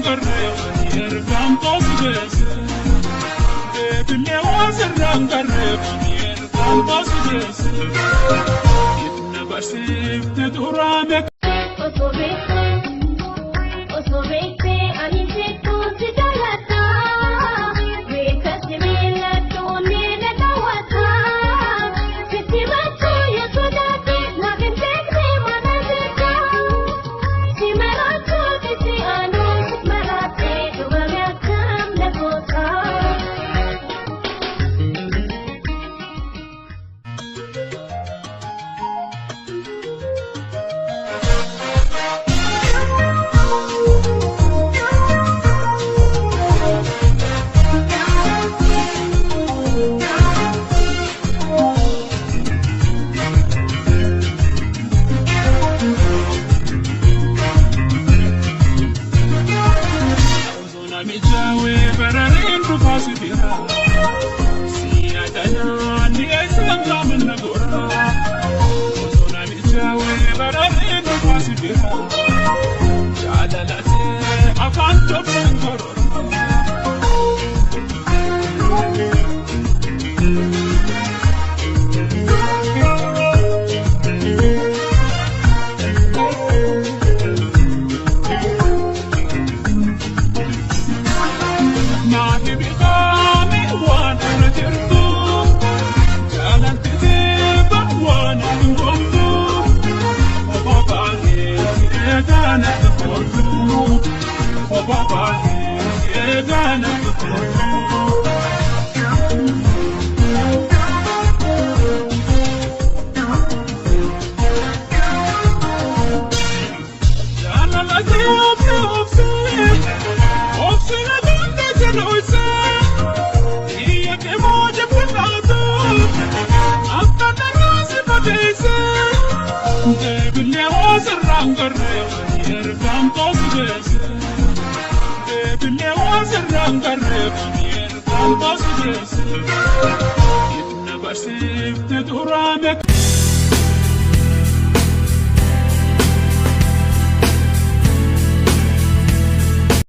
sirraan garree ergaan koosi geesse. Deebilee waa sirraan garree ergaan koosi geesse. Ifna barsiifte duraame. Osoo beektee, osoo beektee ani jettuun si jaalladha. Beeka si miilladhuun ni na daawwata. Sitti machuu yoo sodaate naaf hin beekne mana jecha. Si maraachuu si aanuu si maraatee dhugame akkam na goota. Osoo namichaawee barareen dhufaa si bira. Si yaadannaa ni eessan qaamanna gora. Osoo namichaawee barareen dhufaa si bira. Jaalalatee afaan tobsan gorora. Naafi biqaame waan irra jirtu. Jaalalti teeba waan hin gomtu. Obbo baay'ee eegaa natti toltu. Obbo baay'ee eegaa natti toltu. Jaalala kee obse obse obse na gonde jedhu ibse. Iyya kee mooja fudhatu akka dharraa si fageesse. Deebilee waa sirraan garree ergaan koosi geesse. Deebilee waa sirraan garree ergaan koosi geesse. Ifna barsiifte duraame.